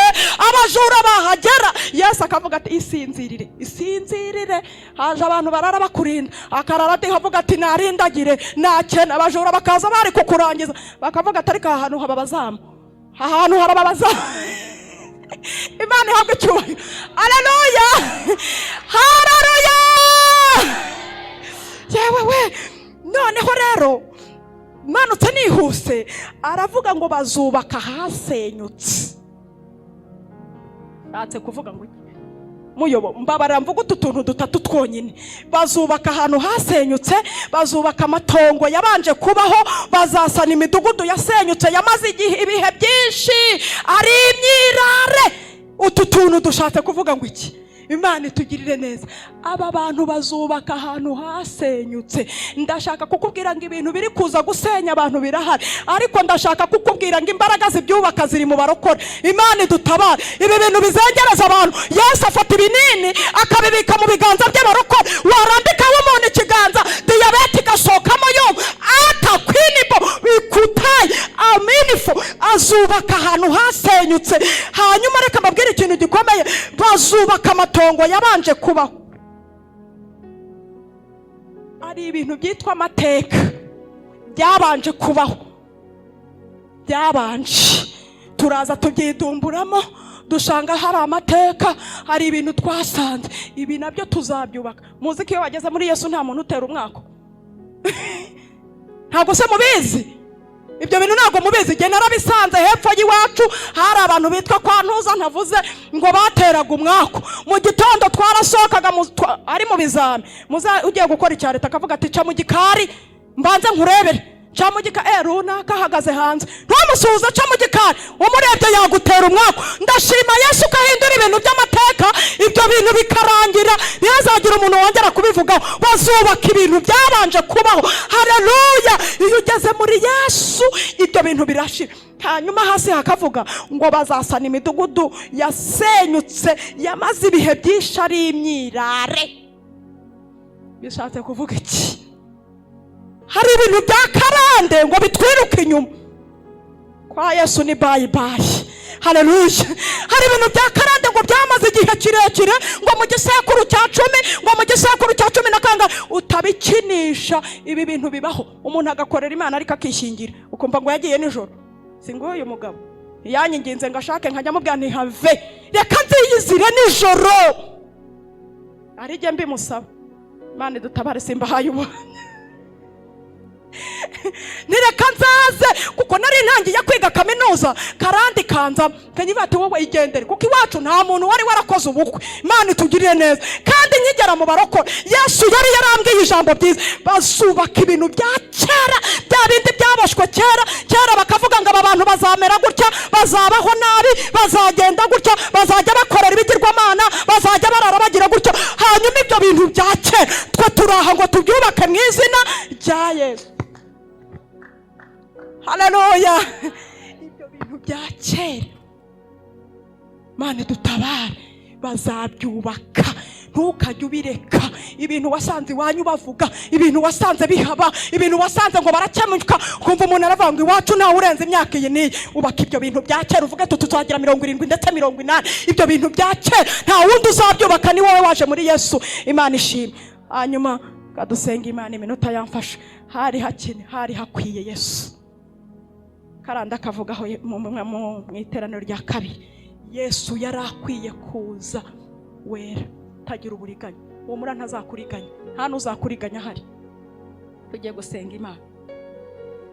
abajura bahagera, Yesu akavuga ati isinzirire, isinzirire. Haje abantu barara bakurinda, akarara adiha avuga ati narindagire nakena. Abajura bakaza bari kukurangiza, bakavuga ati ariko aha hantu haba abazamu, aha hantu haraba abazamu. Imana ihabwe icyubahiro. Aleluya, haleluya! Yewe we! Noneho rero manutse nihuse, aravuga ngo bazubaka ahasenyutse. Nshatse kuvuga ngo iki? Muyobo, mbabarira mvuga utu tuntu dutatu twonyine. Bazubaka ahantu hasenyutse, bazubaka amatongo yabanje kubaho, bazasana imidugudu yasenyutse, yamaze igihe, ibihe byinshi ari imyirare. Utu tuntu dushatse kuvuga ngo iki? Imana itugirire neza. Aba bantu bazubaka ahantu hasenyutse. Ndashaka kukubwira ngo ibintu biri kuza gusenya abantu birahari, ariko ndashaka kukubwira ngo imbaraga zibyubaka ziri mu barokore. Imana idutabare. Ibi bintu bizengereza abantu, Yesu afata ibinini akabibika mu biganza by'abarokore. Warambikaho umuntu ikiganza, diyabete igasohokamo yumva atakwinibo bikutaye aminifu. Azubaka ahantu hasenyutse. Hanyuma reka mbabwire ikintu gikomeye: bazubaka amatongo yabanje kubaho. Hari ibintu byitwa amateka byabanje kubaho, byabanje, turaza tubyidumburamo, dusanga hari amateka, hari ibintu twasanze. Ibi nabyo tuzabyubaka. Muzi ko iyo wageze muri Yesu nta muntu utera umwako. Ntabwo se mubizi? Ibyo bintu ntabwo mubizi? Igihe narabisanze hepfo y'iwacu, hari abantu bitwa kwa Ntuza ntavuze, ngo bateraga umwaku mu gitondo. Twarasohokaga ari mu bizami, ugiye gukora icya leta akavuga ati: "Ca mu gikari mbanze nkurebere, ca mu gikari." Runaka ahagaze hanze, ntumusuhuze, ca mu gikari. Umurebye yagutera umwaku. Ndashima Yesu ko ahindura ibintu by'amateka, ibyo bintu bikarangira, ntihazagire umuntu wongera kubivugaho. Bazubaka ibintu byabanje kubaho. Haleluya! Iyo ugeze muri Yesu, ibyo bintu birashira. Hanyuma hasi hakavuga ngo bazasana imidugudu yasenyutse, yamaze ibihe byinshi ari imyirare. Bishatse kuvuga iki? Hari ibintu bya karande ngo bitwiruke inyuma, kwa Yesu ni bye bye. Haleluya! Hari ibintu bya karande ngo byamaze igihe kirekire, ngo mu gisekuru cya 10, ngo mu gisekuru cya cumi na kangahe. Utabikinisha. Ibi bintu bibaho, umuntu agakorera Imana ariko akishingira, ukumva ngo yagiye nijoro. Si nguyu mugabo yanyinginze ngo ashake, nkajya mubwira ntihave, reka nziyizire nijoro, ari jye mbimusaba. Imana idutabare. Simbahaye ubuhamya, nireka nzaze, kuko nari ntangiye kwiga kaminuza, karandi kanza kanyiva ati: "Wowe igendere," kuko iwacu nta muntu wari warakoze ubukwe. Imana itugirire neza. Kandi nkigera mu barokore, Yesu yari yarambwiye ijambo byiza: bazubaka ibintu bya kera, bya bindi byaboshwe kera kera, bakavuga ngo aba bantu bazamera gutya, bazabaho nabi, bazagenda gutya, bazajya bakorera ibigirwamana, bazajya barara bagira gutya. Hanyuma ibyo bintu bya kera, twe turaha ngo tubyubake mu izina rya Yesu. Haleluya! Ibyo bintu bya kera, Mana dutabare, bazabyubaka. Ntukajye ubireka. Ibintu wasanze iwanyu bavuga, ibintu wasanze bihaba, ibintu wasanze ngo barakemuka, ukumva umuntu aravuga ngo iwacu ntawe urenze imyaka iyi n'iyi. Ubaka ibyo bintu bya kera, uvuge tuti tuzagira 70 ndetse 80. Ibyo bintu bya kera nta wundi uzabyubaka, ni wowe waje muri Yesu. Imana ishimwe. Hanyuma kadusenga Imana, iminota yamfashe. Hari hakene, hari hakwiye Yesu. Karanda akavugaho mu iteraniro rya kabiri, Yesu yari akwiye kuza wera, utagira uburiganya. Uwo muri ntazakuriganya, nta n'uzakuriganya ahari. Tugiye gusenga Imana.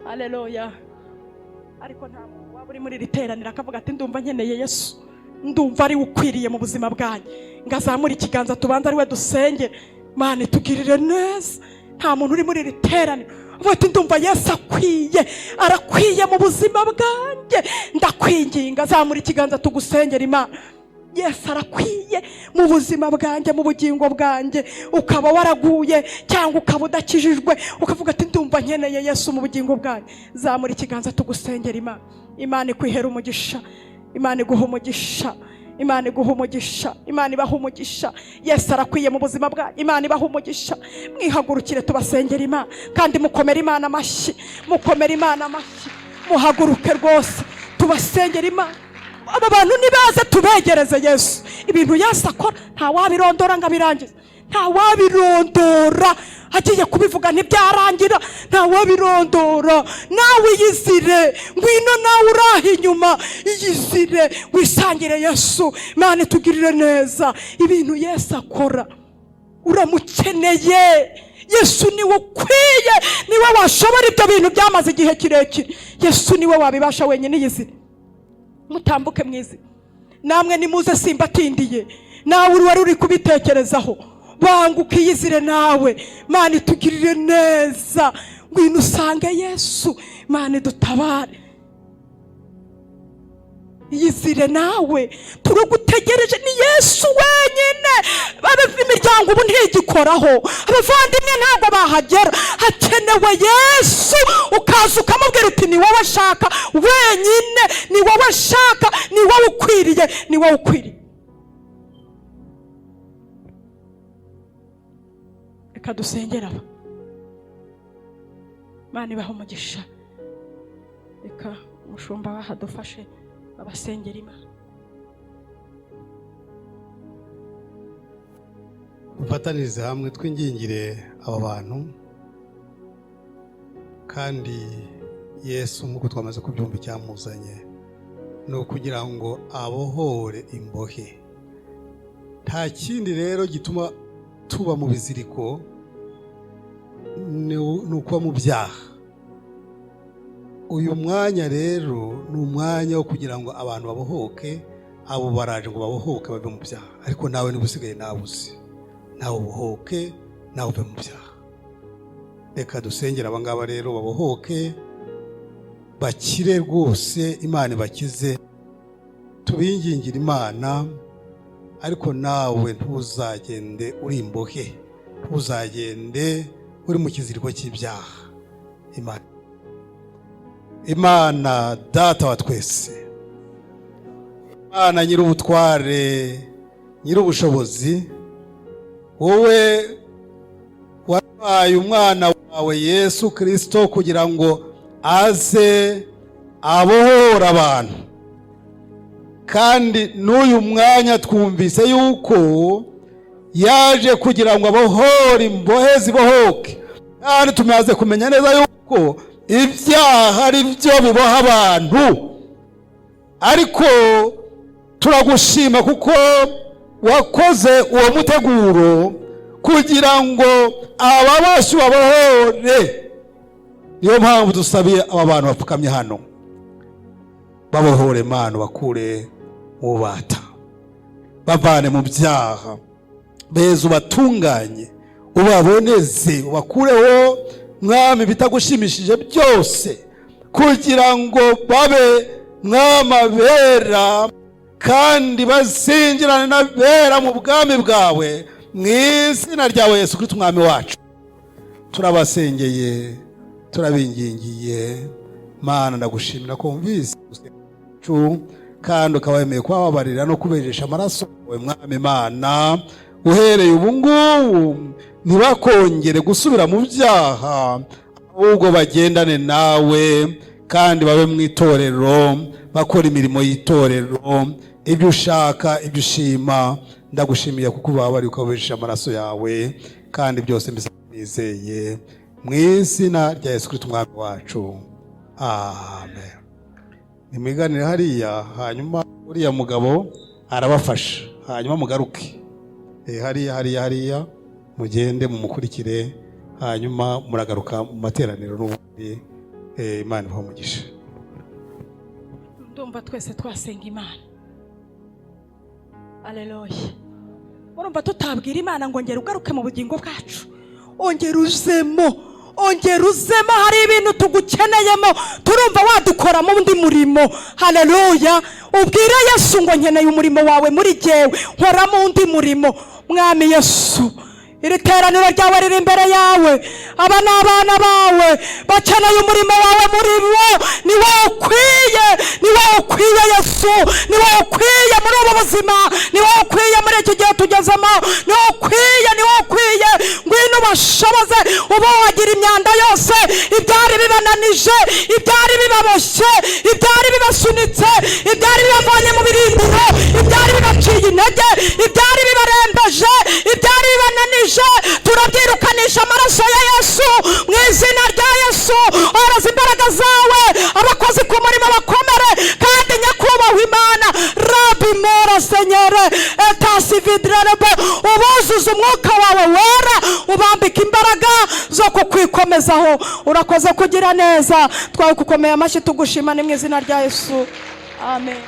Haleluya! Ariko nta muntu waba uri muri iri teraniro akavuga ati: "Ndumva nkeneye Yesu, ndumva ari we ukwiriye mu buzima bwanjye," ngo azamure ikiganza, tubanze ari we dusenge, Mana itugirire neza. Nta muntu uri muri iri teraniro avuga ati: "Ndumva Yesu akwiye, arakwiye mu buzima bwanjye"? Ndakwinginga, zamura ikiganza tugusengera Imana. Yesu arakwiye mu buzima bwanjye, mu bugingo bwanjye. Ukaba waraguye cyangwa ukaba udakijijwe, ukavuga ati: "Ndumva nkeneye Yesu mu bugingo bwanjye," zamura ikiganza tugusengera Imana. Imana ikwihera umugisha, Imana iguha umugisha, Imana iguha umugisha, Imana ibaha umugisha. Yesu arakwiye mu buzima bwanyu. Imana ibaha umugisha. Mwihagurukire tubasengera Imana, kandi mukomere Imana amashyi, mukomere Imana amashyi. Muhaguruke rwose tubasengera Imana. Aba bantu nibaze tubegereze Yesu. Ibintu Yesu akora ntawabirondora ngo abirangize, ntawabirondora, agiye kubivuga ntibyarangira, ntawabirondora. Nawe iyizire, ngwino nawe uraha inyuma, iyizire wisangire Yesu. Imana itugirire neza. Ibintu Yesu akora, uramukeneye. Yesu niwe ukwiye, niwe washobora ibyo bintu byamaze igihe kirekire. Yesu niwe wabibasha wenyine. Iyizire, mutambuke mwizi. Namwe nimuze, simbatindiye. Nawe wari uri kubitekerezaho, banguka iyizire nawe. Mana itugirire neza. Ngwino usange Yesu. Mana idutabare. Iyizire nawe, turagutegereje. Ni Yesu wenyine. Imiryango ubu ntigikoraho, abavandimwe ntabwo bahagera, hakenewe Yesu. Ukaza ukamubwira uti: "Ni wowe nshaka wenyine, ni wowe nshaka, ni wowe ukwiriye, ni wowe ukwiriye." Reka dusengere aba. Imana ibaha umugisha. Reka umushumba wahadufashe, babasengera Imana. Dufatanirize hamwe twingingire aba bantu. Kandi Yesu, nk'uko twamaze kubyumva, icyamuzanye ni ukugira ngo abohore imbohe. Nta kindi rero gituma tuba mu biziriko, ni ukuba mu byaha. Uyu mwanya rero ni umwanya wo kugira ngo abantu babohoke. Abo baraje ngo babohoke bave mu byaha, ariko nawe niba usigaye nawe uzi, nawe ubohoke, nawe uve mu byaha. Reka dusengere aba ngaba rero babohoke, bakire rwose, Imana ibakize. Tubingingire Imana, ariko nawe ntuzagende uri imbohe, ntuzagende uri mu kiziriko cy'ibyaha. Imana, Imana Data wa twese, Imana nyir'ubutware, nyir'ubushobozi, wowe wabaye umwana wawe Yesu Kirisito kugira ngo aze abohore abantu, kandi n'uyu mwanya twumvise yuko yaje kugira ngo abohore imbohe zibohoke, kandi tumaze kumenya neza yuko ibyaha ari byo biboha abantu. Ariko turagushima kuko wakoze uwo muteguro kugira ngo ababoshyi babohore. Niyo mpamvu dusabiye aba bantu bapfukamye hano, babohore Mana, bakure mu bubata, bavane mu byaha, beza, ubatunganye, ubaboneze, ubakureho, Mwami, bitagushimishije byose, kugira ngo babe, Mwami, abera kandi bazingirane n'abera mu bwami bwawe. Mu izina ryawe Yesu Kristo Umwami wacu, turabasengeye, turabingingiye. Mana, ndagushimira ko wumvise gusenga kandi ukaba wemeye kubababarira no kubejesha amaraso yawe. Mwami Imana, uhereye ubu ngubu ntibakongere gusubira mu byaha, ahubwo bagendane nawe kandi babe mu itorero, bakora imirimo y'itorero, ibyo ushaka, ibyo ushima. Ndagushimiye kuko ubabariye, ukabejesha amaraso yawe, kandi byose mbisa nizeye mu izina rya Yesu Kristo Umwami wacu, amen. Nimwiganire hariya, hanyuma uriya mugabo arabafasha, hanyuma mugaruke. Hariya, hariya, hariya, mugende mumukurikire, hanyuma muragaruka mu materaniro n'ubundi. Imana ibahe umugisha. Ndumva twese twasenga Imana. Aleluya! Murumva tutabwira Imana ngo ongera ugaruke mu bugingo bwacu, ongera uzemo, ongera uzemo, hari ibintu tugukeneyemo, turumva wadukoramo undi murimo. Haleluya! Ubwire Yesu ngo nkeneye umurimo wawe muri jyewe, nkoramo undi murimo. Mwami Yesu, iri teraniro ryawe riri imbere yawe. Aba ni abana bawe, bakeneye umurimo wawe muri bo. Ni wowe ukwiye, ni wowe ukwiye Yesu, ni wowe ukwiye muri ubu buzima, ni wowe ukwiye muri iki gihe tugezemo, ni wowe ukwiye, ni wowe ukwiye. Ngwino ubashoboze, ubohagira imyanda yose, ibyari bibananije, ibyari bibaboshye, ibyari bibasunitse, ibyari bibavanye mu birindiro, ibyari bibaciye intege, ibyari bibarembeje, ibyari bibananije, turabyirukanisha amaraso ya Yesu. Mu izina rya Yesu, oroza imbaraga zawe, abakozi ku murimo bakomere. Kandi nyakubahwa Imana, rabi mora senyere etasi vidrerebe, ubuzuza umwuka wawe wera, ubambika imbaraga zo kukwikomezaho. Urakoze kugira neza, twawukukomeye amashyi tugushima. Ni mu izina rya Yesu, amen.